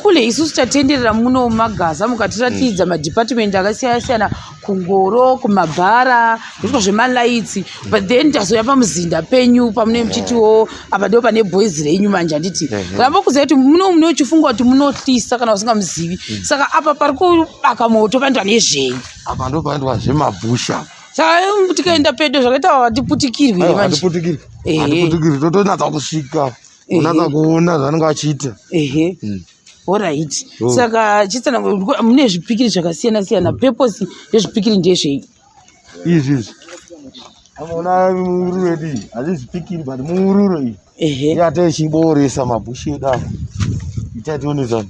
Kule isusu tatenderera muno mumagaza mukatiratidza madepartment akasiyana siyana, kungoro, kumabhara, kuitwa zvemalights, but then tazouya pamuzinda penyu pamunenge muchitiwo apa ndo pane boys renyu manje, handiti? Ramba kuziva kuti muno mune uchifunga kuti munohlisa kana usingamuzivi. Saka apa pari kubaka moto panoitwa nezvei? Apa ndo panoitwa zvemabhusha. Saka tikaenda pedo zvakaita hatiputikirwi manje? Hatiputikirwi. Hatiputikirwi, totonatsa kusvika, unatsa kuona zvaanenge achiita. Ehe, alright. Saka chitsanangura, mune zvipikiri zvakasiyana siyana, purpose yezvipikiri ndezvei? Izvi amaona muururo yedu iyi, hazvi zvipikiri, but muururo iyi yataichibooresa mabhushi edu apa, ichationezana.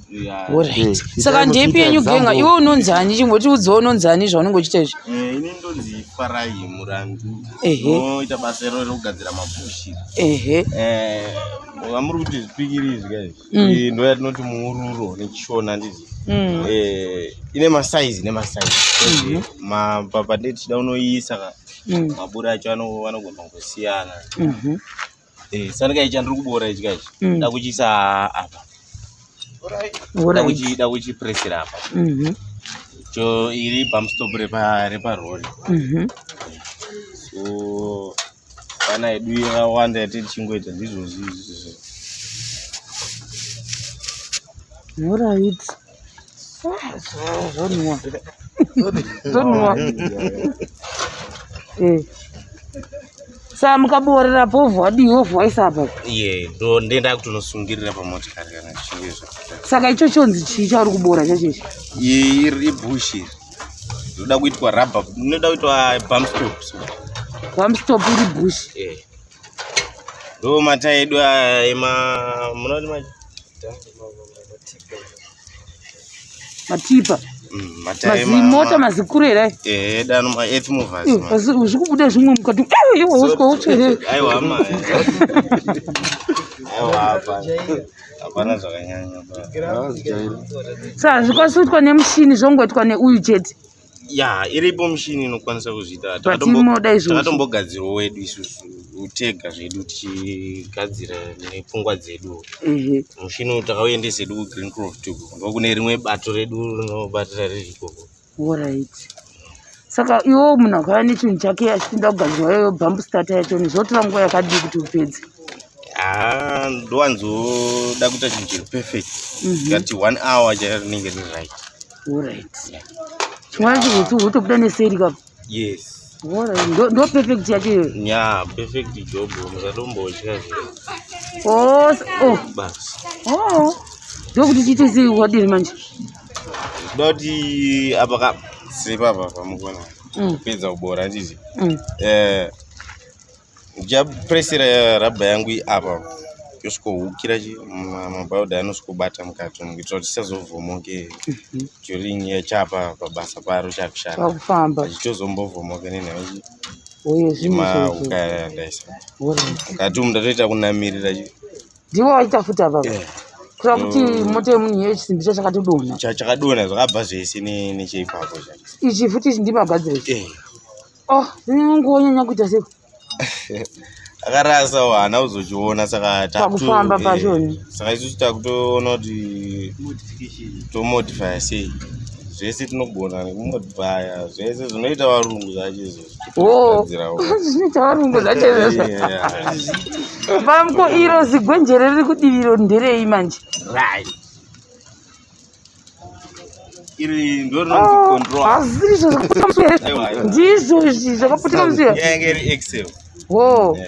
Alright, saka ndepi yenyu genga? Iwe unonzani? Chimbotiudzawo unonzani, zvaunenge uchiita izvi. Ini ndonzi Farai Murandu. Inoita basa iro rekugadzira mabhushi. Vamuri kuti zvipikiri izvi kaizvi, iyi ndo yatinoti muururo neChishona ndizi. Ine masaizi nemasaizi. Mapapa tichida unoiisa ka, maburi acho anogona kungosiyana. Sanika ichi chandiri kubora ichi kaichi, da kuchiisa apa, da kuchipresera apa. Cho iri bump stop reparori. So pana yedu yakawanda yatiri tichingoita ndizvozvi izvi. Alright, zvonhuwa, zvonhuwa. Saka mukaborera povhu wadii, wovhu waisa apa? Iye ndo ndenda kutonosungirira pamotikari kana zvichinge zvakadaro. Saka icho chonzi chii chauri kubora chacho ichi? Iri ibushi iri rinoda kuitwa rubber, rinoda kuitwa bump stop, so. Bump stop iri bushi? Ndo mata edu aya ema munoti ma Matipa? Mata ema Mazimota mazikuru here? Dano ma earth movers. Zviri kubuda zvimwe mukati, iwe uswa utsvere. Aiwa ma, aiwa, hapana, hapana zvakanyanya. Saka hazvikwanisi kuitwa nemushini, zvongoitwa neuyu chete? Ya, iripo mushini inokwanisa kuzviita. But imoda izvozvo. Takatombogadzirawo wedu isusu tega zvedu, tichigadzira nepfungwa dzedu. Mushini uyu takauendesa edu kuGreencroft uko, ndokune rimwe bato redu rinobatira riri ikoko. Alright, saka iwo munhu akauya nechinhu chake achipinda kugadzirwa iyoyo bump starter yacho, zvotora nguva yakadii kuti upedze? Ah, ndowanzoda kuita chinhu chiri perfect. Ngati one hour chaiyo rinenge riri right. Alright, chimwe chacho kuti wotobuda neseri kapo? Yes. Alright, ndo perfect yacho iyoyo? Ya, perfect job, musatombotya zve. Oh. Basi. Oh, ndokuti chiite sei, wadini manje? Ndoda kuti apa ka, sepapa pamukuona, kupedza kubora ndizi, ndichapresera rabha yangu iyi apa, yosvikohukira chi mabhaudha anosvikobata mukati umu, kuitira kuti chisazovhomoke during yachapa pabasa paro chakushanda. Pakufamba. Chichozombovhomoke nenhau chi Uye zvinhu izvozvo. mahuka aya andaisa mukati umu, ndatoita kunamirira chi. Ndiwo waita futi apa? Kureva kuti mota yemunhu iyoyo chisimbi chacho chakatodonha? Chakadonha, zvakabva zvese necheipapo cha. Ichi futi, ichi ndimagadzira ichi? Eh. Oh, rinongonyanya kuita sei? Akarasa, haana kuzochiona, saka Pakufamba pachoni. Saka isusu takutoona kuti tomodifya sei zvese, tinogona nekumodifya zvese zvinoita varungu zvacho izvozvo. Oh. Togadzirawo. Zvinoita varungu zvacho izvozvo. Bamko, iro zigwenjere riri kudiviro nderei manje? Right, iri ndo rinonzi control. Hazviri izvo zvakaputika muswe? Aiwa. Ndizvo izvi zvakaputika muswe? Yange iri excel. Wo.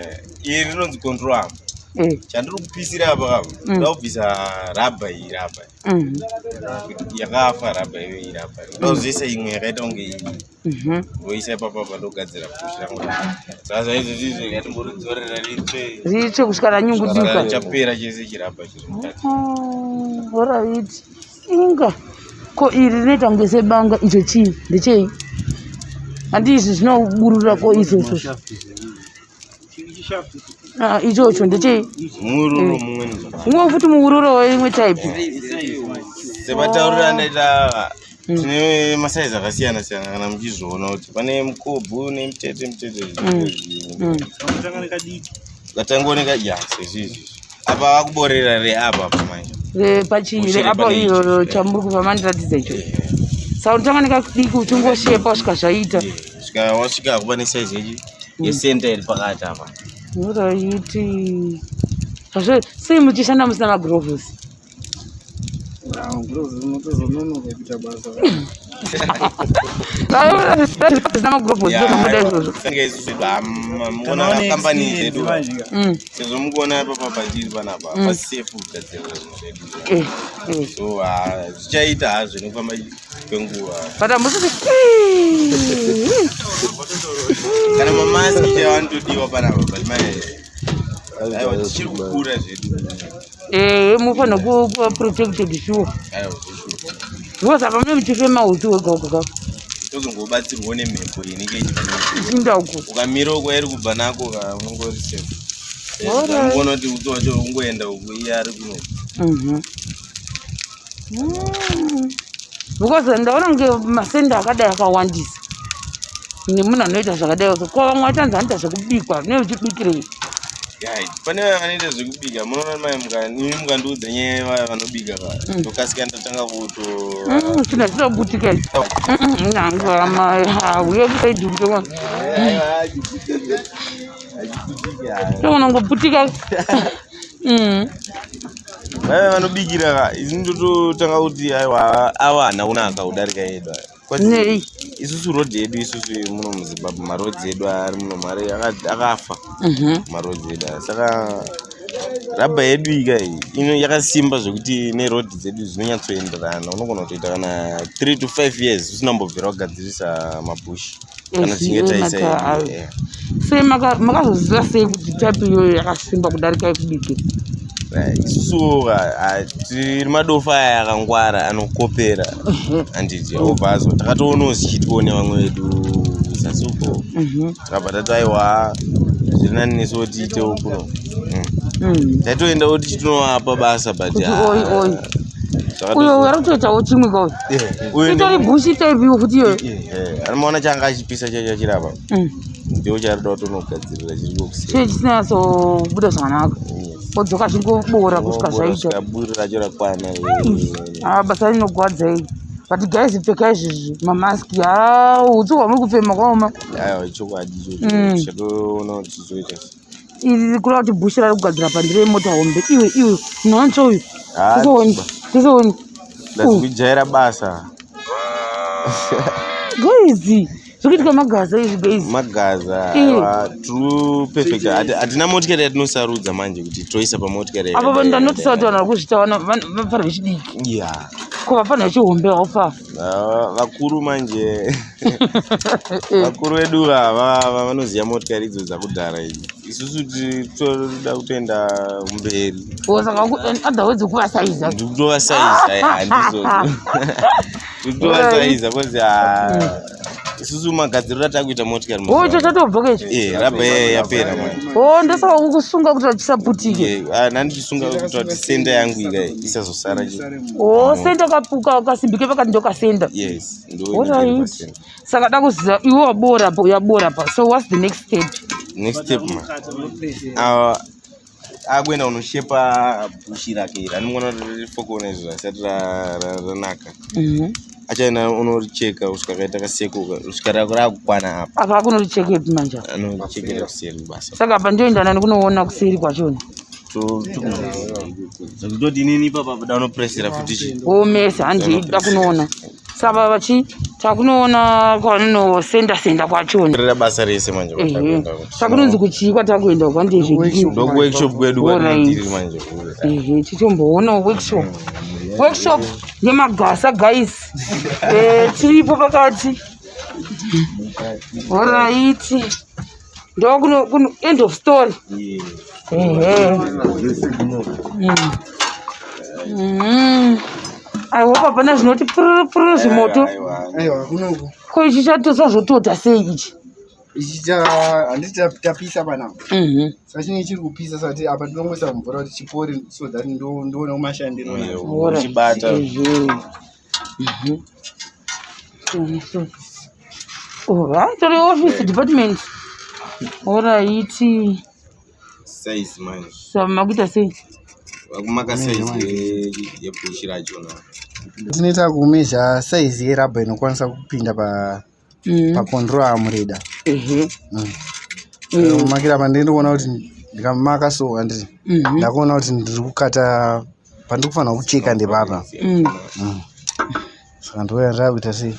Iri rinonzi control arm. Chandiri kupisira apa kapa, ndakubvisa rabha iyi, rabha yakafa, rabha iyo iyi, rabha ndozoisa imwe yakaita kunge iyi, ndoisa ipapa apa, ndogadzira pushi rangu. Saka zvaizvozvi izvo ngatimboridzorera ritsve. Ritsve kusvika ranyunguduka. Chapera chese chirabha chiri mukati. Oh, alright, inga ko iri rinoita kunge sebanga, icho chii, ndechei? Handi izvi zvinoburura ko izvozvo? Ah, ichocho ndechei? Muururo mumweni. Umwe futi muururo weimwe type. Sematauriro andaita, tine masaizi akasiyana siyana, kana muchizviona kuti pane mukobvu nemutete mutete. Katangoneka ya sezvizvi apa vakuborera reapa apa manje. Repachire apo iroro chamuri kubva mandiratidza icho. Saka unotanga nekadiki uchingoshepa kusvika zvaita. Svika wasvika kuva nesaizi yechi yesenta iri pakati apa. Alright. Zvazvo sei muchishanda musina magurovhosi? Unotozononoka kuita basa. Zvisina magurovhosi ndokamuda izvozvo. Sanga isusu muona kambani dzedu sezvo mukuona papa patiri panapa pasafe kugadzirira zvinhu zvedu. So zvichaita hazvo nekufamba kwenguva. But hamusi Kana mamaski chaiwo anotodiwa panapa, but manje aiwa, tichiri kukura zvedu. Mufanira kuva protected sure. Aiwa, zveshuwa. Because apa mune muchifema utsi wega wega ka. Tozongobatsirwawo nemhepo inenge ichibva. Ichinda uko. Ukamira uko iri kubva nako ka, unongori safe. Ungoona kuti utsi wacho ungoenda uku, iye ari kuno. Because ndaona kunge masenda akadai akawandisa nemunhu anoita zvakadai, ko vamwe vachanzi anoita zvekubikwa, zvinenge zvichibikirei? Ya, pane vaya vanoita zvekubika. Munoona mai, ini mukandiudza nyaya yevaya vanobika ka, ndokasika ndatanga kuto Chinhu hachitobutika ichi nangu uye kusaidi. Aiwa, hachibutiki, hachibutiki. Toona Vaya vanobikira ka, ini ndototanga kuti aiwa, ava hana kunaka kudarika yedu aya. Nei? Isusu road yedu, isusu muno muZimbabwe, maroads edu ari muno mari akafa, maroads edu aya. Saka rabha yedu ika iyi ino yakasimba zvekuti neroad dzedu dzinonyatsoenderana. Unogona kutoita kana 3 to 5 years usina kumbobvira kugadzirisa mabushi kana tichinge taisa yedu. Sei makazoziva sei kuti type iyoyo yakasimba kudarika yekubikira? Isusu tiri madofa aya akangwara anokopera, handiti? Obva azo takatoonawo zvichiitwawo nevamwe vedu zasi uko. Takabva tati aiwa, zviri nani nesuwo tiitewo kuno. Taitoendawo tichitonovapa basa, but Kuti oi, oi. Uyo ari kutoitawo chimwe kauyu. Uyo Itori bushi type iwo futi iyoyo. Anomaona changa achipisa chacho chirapa, ndiwo chaarida kutonogadzirira chiri kuseri. Chii chisinanyatsobuda zvakanaka, odzoka achingobora kusvika zvaita. Buri racho rakwana. Ah, basa rinogwadza iri, but guys, pfekai izvizvi mamaski. Ha, utsi hwamuri kufema kwaoma. Aiwa, chokwadi ichocho. Chatoona kuti chizoita sei. Iri kureva kuti bushi rari kugadzira pandiro yemota hombe. Iwe, iwe, munhu uyu. Ah, Tisooni, tisooni. Ndazikujaira basa. Guys, zvikuitika magaza izvi, guys. Magaza. Aiwa, true perfect. Hatina motikari yatinosarudza manje kuti toisa pamotikari Apo yakadai, ndanotisa kuti yakadai. vanhu vari kuzvita vanofanira vechidiki. Ko vafanira vechihombe haufa? Ah, vakuru manje, vakuru vedu vanoziva motikari idzo dzakudhara idzi. Isusu toda kutoenda kumberi. Saka otherwise kuvasaiza. Ndikutovasaiza, handizo, ndikutovasaiza because isusu magadziriro atakuita motikari O, icho chatobva kecho. Rabha yapera manje. O, ndosaka kukusunga kuti achisaputike. Nhandichisunga kuita kuti senda yangu ika isazosara O, senda kapuka kasimbike pakati, ndokasenda. Yes, ndo. Alright. Saka da kuziva, iwe wabora pa, yabora pa, so what's the next step? Next step ma, akuenda kunoshepa bushi rake iri. Anomuona riri izvo risati ranaka. Achaenda unoricheka kusvika kaita kaseko, kusvika rakukwana apa. Apa akunorichekepi manje? Anorichekera kuseri basa. Saka apa ndoenda nani kunoona kuseri kwachona? Zvekutoti inini ipapa da unopresera futi chi. Omesa handi da kunoona. Saka vachi takunoona kwanonosenda senda kwachona. Rera basa rese manje. Saka kunonzi kuchii kwatakuenda kwandezve? Ndokuworkshop kwedu kwatiri manje. Ehe, tichomboona workshop, workshop yemagasa, guys. Tiripo pakati. Alright, ndo kuno kuno, end of story. Ehe. I hope hapana zvinoti pururu pururu zvimoto. Aiwa, kunoku. Ko ichi chatosazotota sei ichi? Ichi handiti tapisa panapa? Saka chinenge chiri kupisa, saka apa ndinongoisa mvura kuti chipore so that ndoone mashandiro nacho. Uchibata. Ehe. So. Oh, tori office department. Alright. Size manje. So makuita sei? Vakumaka size yebushi rachona. Tinoita kumezha size yerabha inokwanisa kupinda pa pacontrol arm reda. Kumakira apa ndinoona kuti ndikamaka so handiti ndakuona kuti ndiri kukata pandiri kufanira kucheka ndepapa. Saka ndouya ndakuita sei?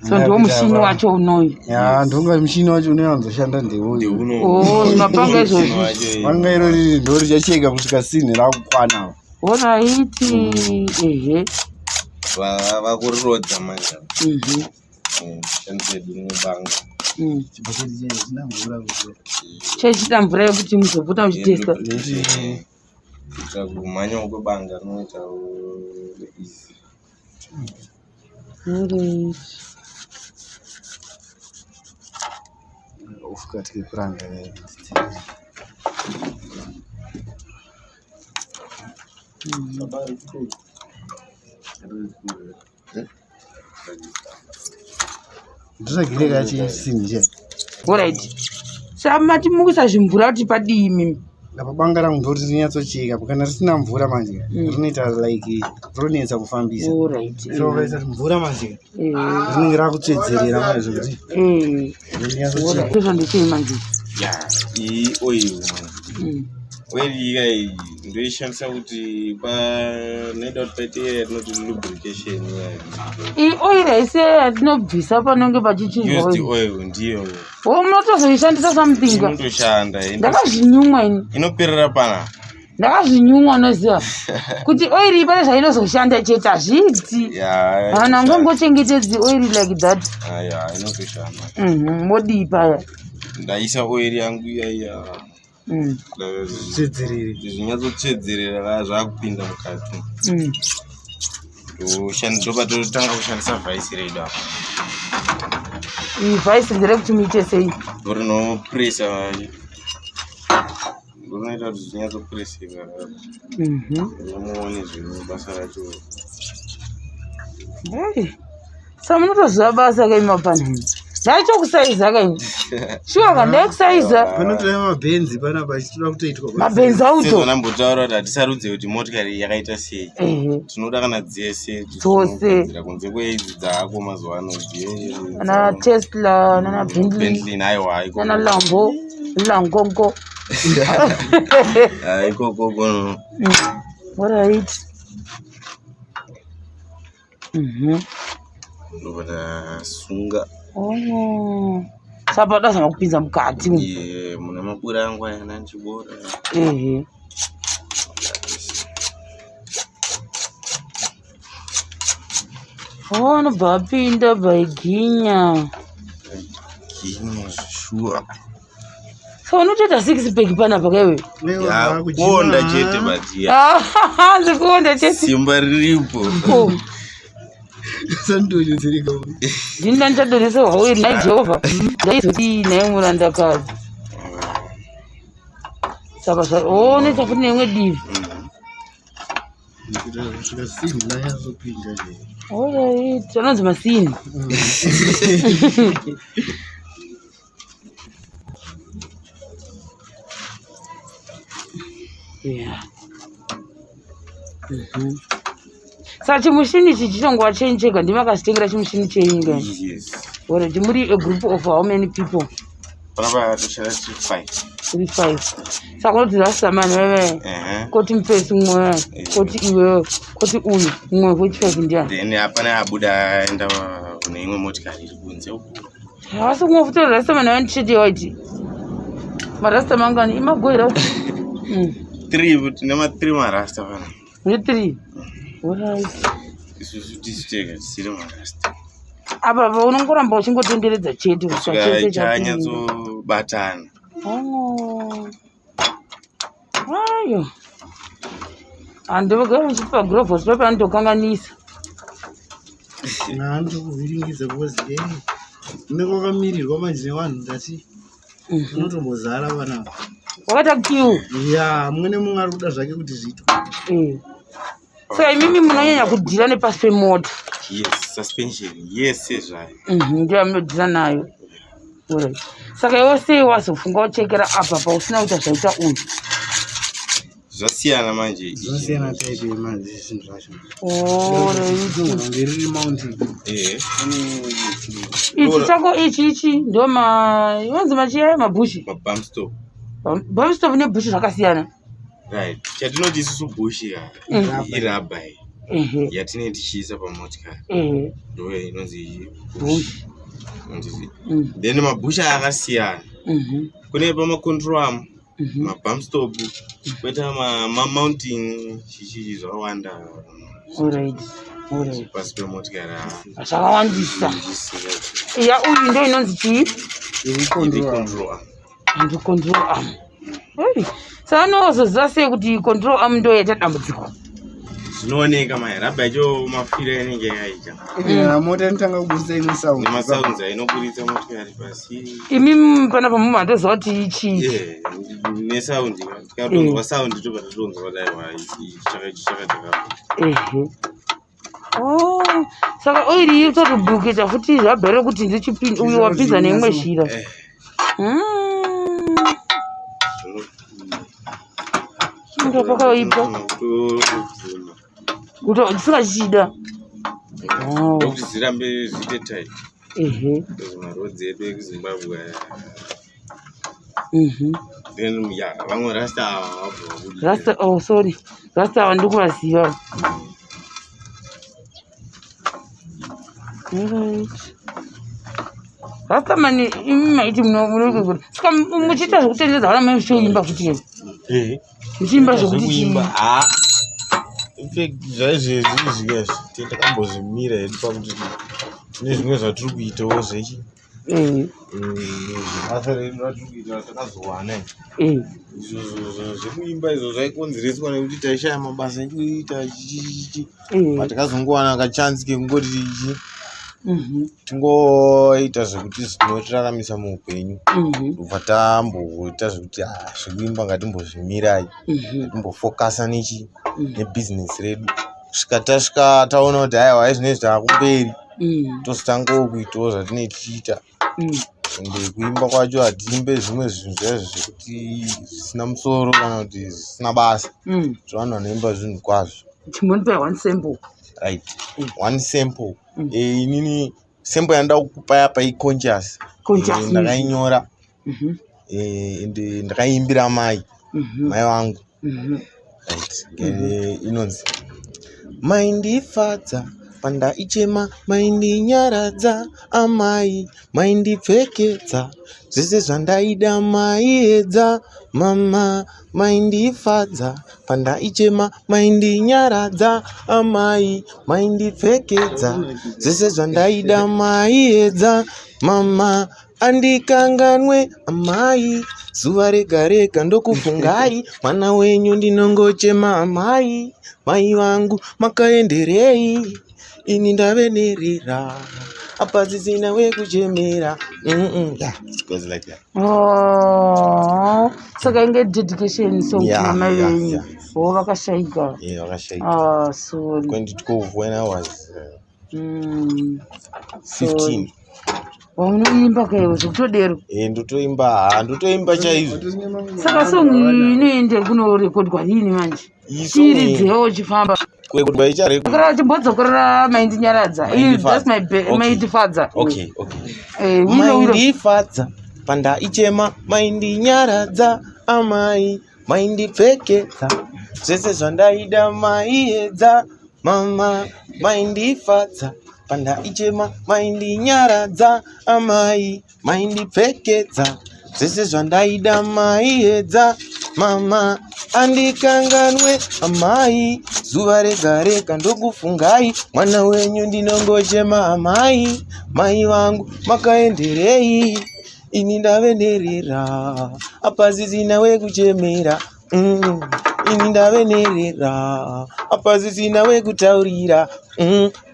So ndiwo mushini wacho unoyu. Ya, ndonga mushini wacho unowanzoshanda ndeuyu. Oh, mapanga izvozvi. Panga iro riri ndo richacheka kusvika sinhi rakukwana. Horaiti, ehe. Vakurirodza manje. Shandise rimwe banga. Chibhaketi china mvura kuti. Chechida mvura yekuti muzopota muchitesta. Kuitira kumhanya kwebanga rinoita easy. Alright. Ufukati kekuranga. Ndinotsvagire kachisinhi che. Alright. Saka mati mukuisa zvimvura kuti padii imimi? Apa banga rangu ndoti rinyatsocheka kana risina mvura manje rinoita like ronetsa kufambisa. Alright. So ukaisa mvura manje rinenge rakutsvedzerera manje zvekuti rinyatsocheka. Izvo ndechei manje? Ya, iyi oil manje. Oil iyi ndoishandisa kuti panoita kuti paite yatinoti lubrication iya. Iyi oil haisi yatinobvisa panenge pachichinjwa Used oil. oil ndiyo. Oh, munotozoishandisa something. Inotoshanda. Ndakazvinyumwa ini. Inoperera pana. Ndakazvinyumwa unoziva kuti oil iyi pane zvainozoshanda chete hazviiti. Ya. Vanhu angangochengetedzi oil like that. Ya, inotoshanda. Modii paya. Ndaisa oil yangu iya iya. Tsvedzerere. Zvinyatsotsvedzerera zvakupinda mukati. Ndopatotanga kushandisa vhaisi redu apa. Iyi vhaisi nderekuti muite sei? Rinopresa. Rinoita kuti zvinyatsopreseka. Muone zvino basa racho. Hey. Sa munotoziva basa kaima panhu. Ndaitokusaiza kaini. Shuwa ka ndaikusaiza. Panotora mabhenzi panapa achitoda kutoitwa. Mabhenzi auto. Sezvanambotaura kuti hatisarudze kuti motikari yakaita sei. Ehe. Tinoda kana dzese. Dzose. tinogadzira Kunze kweidzi dzaako mazuva ano. Ana Tesla, nana Bentley, Bentley naiwa ikoko. nana Lambo, Langongo. Ah, ikoko kono. Alright. Ndobva tasunga. Oh. Saka padazama kupinza mukati. umu. Iye, mune mabura angu aya nanchibora. Ehe. Oh, anobva apinda bhaiginya. Ginya shuwa. So unotoita six pack panapa kaiwe. Ya, kuonda chete but ya. Ah, ndikuonda chete. Simba riripo. Oh. Sandonyedzereka. Ndini ndandichadonheserwa oiri naJehovha. Ndaizodii naye murandakadzi. Saka oh, unoita futi neimwe divi. Kusvika sinhi ranyatsopinda zve. Alright, anonzi masini. Yeah. Saka chimushini ichi chinongova chenyu chega ndimi akazvitengera chimushini chenyu ka? Yes. Alright, muri a group of how many people? Panapa toshanda tiri 5. Tiri 5. Saka unoti rastaman wewe, koti mufesi mumwe, koti iwewe, koti uyu, mumwe wechi 5 ndiani? Then hapana abuda aenda kune imwe motikari iri kunze uko. Havasi kungofutora rastaman vandichete waiti. Marasta mangani imagoira. 3 tine ma 3 marasta pana. Mune 3. Alright. Isusu tisu tega tisiri marasta. Apa pa unongoramba uchingotenderedza chete kusvika Kusvika chese chapinda. chanyatsobatana. Oh. Ayo. Handovagara muchipa grovhos pape anotokanganisa. Ndokuvhiringidza because hey, unenge wakamirirwa manje nevanhu ndati unotombozara panapa. Wakaita queue. Ya, mumwe nemumwe ari kuda zvake kuti zviitwe. So imimi munonyanya kudhira nepasi pemota. Yes, suspension yese zvayo. Ndiyo yamunodhira nayo. Alright. Saka iwe sei wazofunga uchekera apa pausina kuita zvaita uyu? Zvasiyana manje. Zvasiyana type yemazvinhu zvacho. Alright. Riri mounting. Eh. Ichi chako ichi ichi ndo ma inonzi machiya mabhushi. Mabump stop. Bump stop nebhushi zvakasiyana. Right. Chatinoti isusu bushi ya. Irabha iyi. Ehe. Yatinenge tichiisa pamotikari. Ehe. Ndo inonzi Bush. Inonzi. Mm. Then mabhushi aya akasiyana. Kune pamacontrol arm, mabump stop, koita mamounting chichi zvakawanda Alright. Alright. pasi pemotikari. Zvakawandisa. Ya uyu ndo inonzi chii? Iri Iri control. control arm. Ndi control arm. Hey. Saka anozoziva sei kuti control arm ndo yaita dambudziko? Zvinooneka mai rabha yacho mafiro inenge yakaita. Even mota inotanga kuburitsa imwe sound. Nemasounds ainoburitsa motikari pasi. Imi panapa mumwe handoziva kuti ichii. Yeah, nesaundi tikatonzwa saundi tobva tatonzwa kuti aiwa ichi chaka chakati. Ehe. Oh, saka oiri iri kutotobhuketa futi zvabhero kuti ndichipinda uyu wapinza neimwe zhira. Eh. Ndo pakaipa Tobvuma. kuti tisingachida. Oh, Ndokuti dzirambe zviite tight. ehe. Because marodzi edu ekuZimbabwe aya. Then yeah, vamwe rasta ava vabva vabuda. Rasta, oh sorry. Rasta ava ndikuvaziva. Alright. Rasta mani imi maiti muno saka muchiita zvekutenderedza vana mai muchitoimba futi here? Eh. Muchiimba zvekuti chii? Zvekuimba. Ah. In fact zvaizvezvi izvi izvi takambozvimira hedu pakuti tine zvimwe zvatiri kuitawo zvechi Eh, basa redu ratiri kuita takazowana eh. izvozvo zvekuimba izvo zvaikonzereswa nekuti taishaya mabasa ekuita chichichichi Eh. but takazongowana kachansi kekungoti ichi tingoita zvekuti zvinotiraramisa muupenyu kubva tamboita zvekuti ah, zvekuimba ngatimbozvimirai ngatimbofokasa nechi nebhizinesi redu kusvika tasvika taona kuti haiwa izvinezvi taakumberi tozotangawo kuitawo zvatinenge tichiita ende kuimba kwacho hatiimbe zvimwe zvinhu zvaizvo zvekuti zvisina musoro kana kuti zvisina basa. Tiri vanhu vanoimba zvinhu kwazvo. Chimbondipai one sample. Right, one sample. Inini sample yandoda kukupai apa iconscious. Conscious music. Ndakainyora ende ndakaiimbira mai mai vangu. Right, inonzi maindifadza pandaichema, maindinyaradza amai, maindipfekedza zvese zvandaida, maiedza mama, maindifadza pandaichema, maindinyaradza amai, maindipfekedza zvese zvandaida, maiedza mama, andikanganwe amai, zuva rega rega ndokufungai, mwana wenyu ndinongochema amai, mai vangu makaenderei, ini ndave nherera apa dzisina wekuchemera. Yeah, it goes like that. Oh, saka inge dedication song kuna mai venyu. Oh, vakashaika. Yeah, vakashaika. Ah, sorry. 2012 when I was 15. Wamunoimba kaiwo zvekutodero. Eh, ndotoimba, ha, ndotoimba chaizvo. Saka song iyi inoende kunorekodwa rini manje? Iyi song iyi- Tiiridzewo uchifamba. Kurekodwa icharekodwa. Kora chimbodzokorora maindinyaradza. Iyi, that's my maindifadza. Okay. Eh, wilo wilo. Maindifadza pandaichema, maindinyaradza amai, maindipfekedza zvese zvandaida, maiedza mama, maindifadza pandaichema, maindinyaradza amai, maindipfekedza zvese zvandaida, maiedza mama, andikanganwe amai, zuva rega rega ndokufungai, mwana wenyu ndinongochema amai, mai vangu makaenderei, ini ndave nherera apa zisina wekuchemera. Ini ndave nherera apa zisina wekutaurira.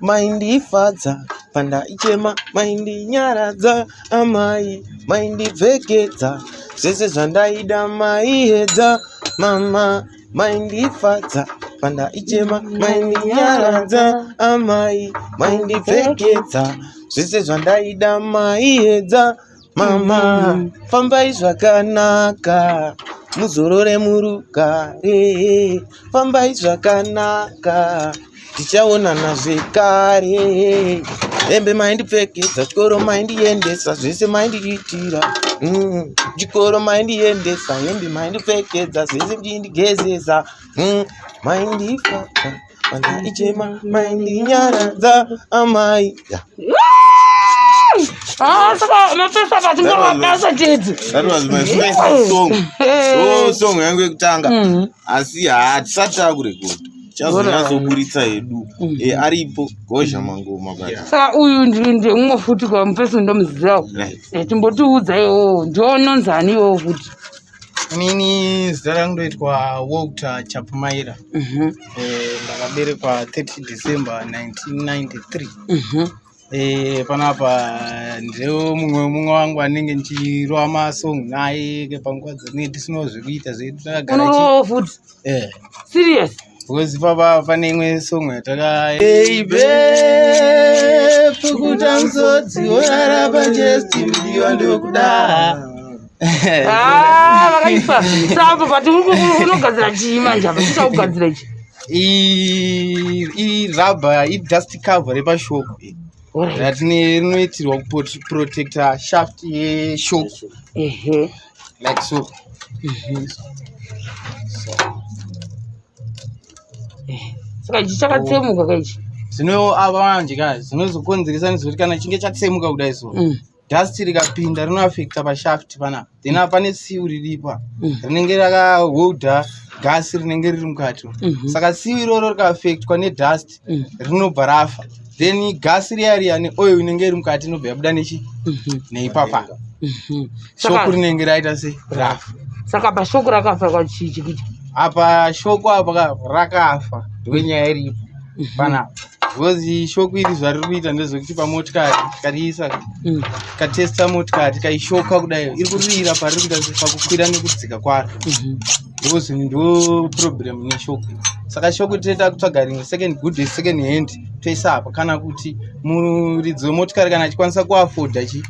Maindifadza pandaichema, maindinyaradza amai, maindipfekedza zvese zvandaida, maiedza mama, maindifadza pandaichema, maindinyaradza amai, maindipfekedza zvese zvandaida, maiedza mama, fambai zvakanaka. Muzorore murugare, fambai zvakanaka, tichaonana zvekare. Hembe maindipfekedza, chikoro maindiendesa, zvese maindiitira. Chikoro maindiendesa, hembe maindipfekedza, zvese muchindigezesa. Maindifadza, pandaichema, maindinyaradza amai. Yeah. Ah, saka mapesa akatingorwa basa chete. That was my first song. Oh, song yangu yekutanga. Asi haa tisati takurekodha. Tichazonyatsoburitsa hedu. Aripo gozha mangoma but. Saka uyu ndimwe futi kwa mupesi ndomuzivawo. Right. Timbotiudza iwowo ndiononzani iwowo futi. Inini zita rangu ndoitwa Walter Chapumaira. Ndakaberekwa 30 December 1993. Panapa ndiwo mumwe wangu anenge ndichirova masong naye panguva dzinenge tisinawo zvekuita zvedu takagara Unorovawo futi? Serious? Because papa pane imwe song yataka Baby, pukuta musodzi worara pachest mudiwa ndokuda. Ah, vakaipa. Saka but unogadzira chii manje apa? Chicha kugadzira ichi? Irabha, idust cover repashock. Ratine rinoitirwa kuprotecta shaft yeshock. Like so. Saka ichi chakatsemuka ka ichi? Zvino apa manje ka zvinozokonzeresa nezvekuti kana chinge chatsemuka kudai so. Dust rikapinda rinoafecta pashaft panapa. Then apa pane seal riripo. Rinenge rakaholda gas rinenge riri mukati. Saka seal iroro rikaafectwa nedust rinobva rafa. Then gas riya riya neoil inenge iri mukati inobva yabuda nechi neipapa. Shock rinenge raita se rafa. Saka apa shock rakafa kwa chii chikuita? Apa shock apa rakafa ndonyaya iripo panapa. Because shock iri zvariri kuita ndezvekuti pamotikari tikariisa tikatesta motikari tikaishoka kudai iri kurira pariri kuita pakukwira nekudzika kwaro. Ndo zvinhu ndo problem neshock. Saka shock tinoita kutsvaga rimwe second good second hand toisa apa kana kuti muridzi wemotikari kana achikwanisa kuafodha chi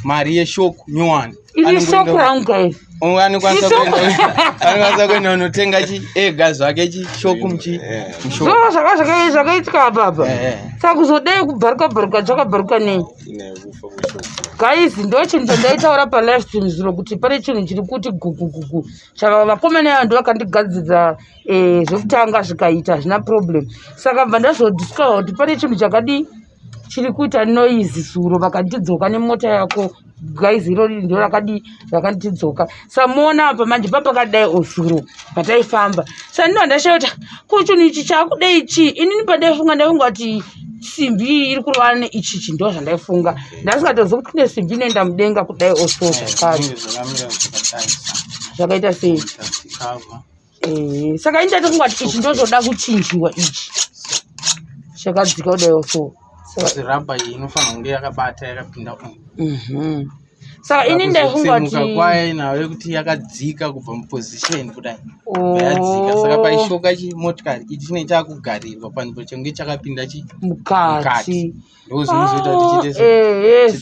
mari yeshock nyowani. Iri shock rangu kai. Anokwanisa kuenda unotenga chi ega zvake chi shock muchi. Zvoo zvakaitika apa apa. Saka kuzodai kubharuka bharuka zvakabharuka nei? Guys, ndo chinhu chandaitaura pa live stream zuro kuti pane chinhu chiri kuti gugu gugu. Chava vakomana ava ndo vakandigadzirira zvekutanga zvikaita hazvina problem. Saka bva ndazodiscover kuti pane chinhu chakadii chiri kuita noise zuro vakandidzoka nemota yako. Guys, irori ndo rakadii rakandidzoka. Samuona apa manje papakadai ozuro pataifamba. Saka ndinobva ndashaya kuti ko chinhu ichi chaakudei chii? Inini pandaifunga ndaifunga kuti simbi iyi iri kurova neichichi ndo zvandaifunga. Ndasingatozivi kuti kune simbi inoenda mudenga kudai oso zvakare. Zvakaita sei? Saka ini ndatofunga kuti ichi ndozoda kuchinjiwa ichi. Chakadzika kudai oso. Rubber iyi inofanira kunge yakabata yakapinda umu. Saka ini ndaifunga kuti kwayo nayo yekuti yakadzika kubva muposition kudai. Yadzika. Saka paishoka chi motikari ichi chinenge chakugarirwa panzvimbo chenge chakapinda chi mukati. Ndo zvinozoita kuti chiite se